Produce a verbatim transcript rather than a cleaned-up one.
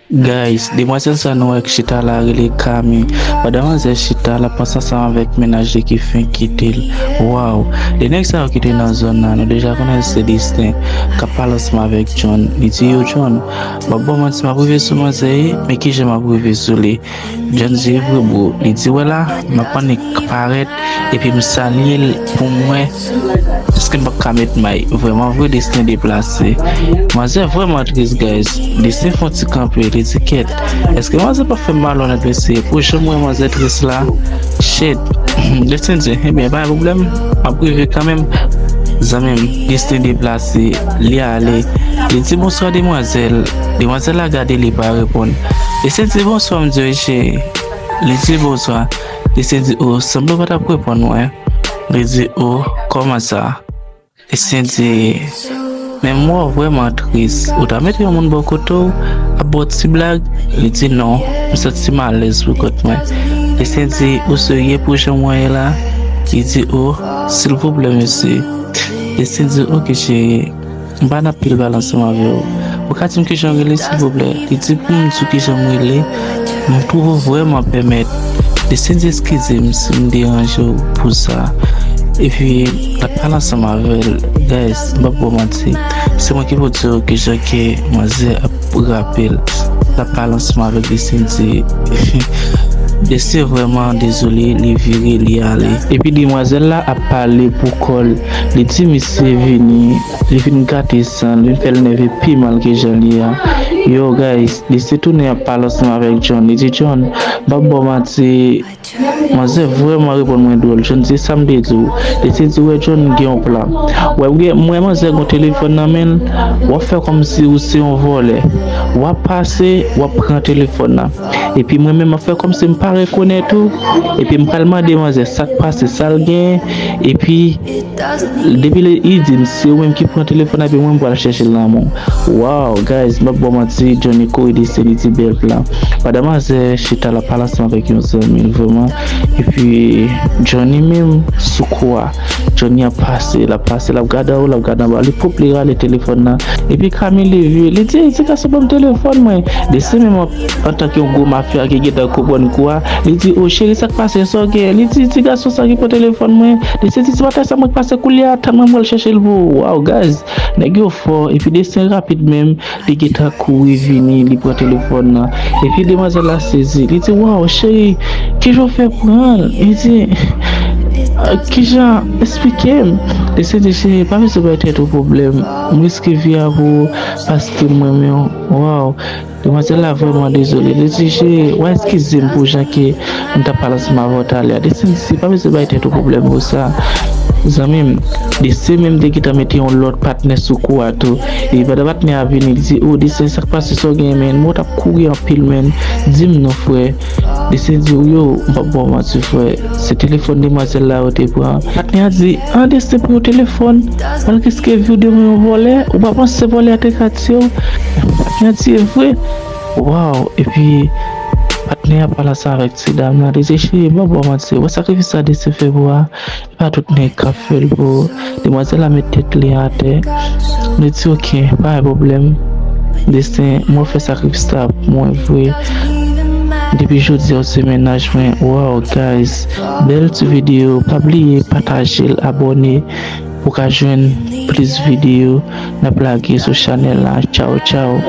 Guys, demwazèl sa nou wè k chita la rele Kami. Pandan manzè chita, l ap panse ansanm avèk mennaj li ki fenk kite l. Waw! De nèg sa yo ki te nan zòn nan, nou deja konnen se Destin k ap pale ansanm avèk John. Li di, "Yo, John, m ap ba w manti, m ap rive sou manzè, men kijan m ap rive sou li?" John di, "E vre, bro." Li di, "Wè la, m ap annik parèt, epi m salye l pou m wè èske m p ap ka met may." Vrèman vre, Destin deplase. Manzè vrèman tris, guys. Destin fè yon ti kanpe, li di, "Kèt, èske manzè p ap fè m malonèt, mesye? Pou jan m wè manzè tris la, shit." Destin di, "Ebyen, pa gen pwoblèm, m ap rive kanmenm." Zanmi m, Destin deplase, li ale. Li di, "Bonswa, demwazèl." Demwazèl la gade li, pa reponn. Destin di, "Bonswa, m di, wi, cheri." Li di, "Bonswa." Destin di, "O, sanble w pa t ap reponn mwen." Li di, "O, kòman sa?" Destin di, "Men m wè w vrèman tris. Ou ta mete yon moun bò kote w ap ba w ti blag?" Li di, "Non, m santi m alèz pou kont mwen." Destin di, "Ou serye pou jan m wè ye la?" Li di, "O, silvouplè, mesye." Destin di, "Oke, cheri, m pa nan pil pale ansanm avè w. Ou ka di m kijan w rele, silvouplè?" Li di, "Pou m di w kijan m rele, m twouve w vrèman pèmèt." Destin di, "Eskize m si m deranje w pou sa." Epi, l ap pale ansanm avè l. Guys, m p ap ba w manti. Se mwen ki pou di w kijan ke manzè ap rape l. L ap pale ansanm avèk Destin di, Destin vrèman dezole, li vire, li ale. Epi demwazèl la ap pale pou kò l. Li di misye vini, li vin gate san l, vin fè l nève pi mal ke jan l ye a. Yo, guys, Destin tounen ap pale ansanm avèk John. Li di, "John, m p ap ba w manti, manzè vrèman reponn mwen dwòl." John di, "Sa m te di w." Destin di, "Wè, John gen yon plan. Wè, w gen, m wè manzè gen yon telefòn nan men l, w ap fè kòmsi ou se yon vòlè. W ap pase, w ap pran telefòn nan. Epi mwen menm, m ap fè kòmsi m pa rekonèt ou. Epi m pral mande manzè sa k pase, sa l genyen. Epi depi li di m se ou menm ki pran telefòn nan, epi mwen, m pral chèche l nan men w." Wow, guys, m p ap ba w manti, Johnny kouri Destin, li di bèl plan. Pandan manzè chita l ap pale ansanm avèk yon zanmi l vrèman. Epi Johnny menm sou kou a. Johnny ap pase, l ap pase, l ap gade anwo, l ap gade anba. Li pwòp, li rale telefòn nan. Epi Camille vire, li di, "Ti gason, ban m telefòn mwen." Destin menm an, antanke yon gwo mafya ki gentan konprann kou a, li di, "O cheri, sa k pase, sa w gen?" Li di, "Ti gason sa ki pran telefòn mwen." Destin di, "Se pa sa mwen k pase koulye a, tann mwen, m pral chèche l pou ou." Wow, guys, nèg yo fò. Epi Destin rapid menm, li gentan kouri vini, li pran telefòn nan. Epi demwazèl la sezi. Li di, "Waw, cheri, kijan w fè pran l?" Li di, "Ah, kijan? Eksplike m." Destin di, "Cheri, pa bezwen bay tèt ou pwoblèm. M riske vi a pou ou paske m renmen w." Waw. Demwazèl la vrèman dezole. Li di, "Cheri, w a eskize m pou jan ke m t ap pale ansanm avè w talè a." Destin di, "Pa bezwen bay tèt ou pwoblèm pou sa." Zanmi m, Destin menm te gentan mete yon lòt patnè sou kou a tou. Epi pandan patnè a vini, li di, "O, Destin, sa k pase, sa w genyen, menn? Mwen, w t ap kouri anpil, menn. Di m non, frè." Destin di, "Yo, m p ap ba w manti, frè. Se telefòn demwazèl la yo te pran." Patnè a di, "An, Destin pran yon telefòn? Pral riske vi w devan yon vòlè? Ou pa panse se vòlè a te ka tiye w?" Patnè a di, "E vre?" Wow, epi patnè a pale ansanm avèk ti dam nan. Li di, "Cheri, m p ap ba w manti. Wè sakrifis sa Destin fè pou ou a?" Pa tout nèg k ap fè l pou demwazèl la met tèt li atè. Li di, "Oke, pa gen pwoblèm. Destin, mwen fè sakrifis la pou mwen vre. Depi jodi a, ou se mennaj mwen." Wow, guys, bèl ti videyo. Pa bliye pataje l, abòne pou w ka jwenn plis videyo n ap lage sou chanèl la. Tchaw, tchaw.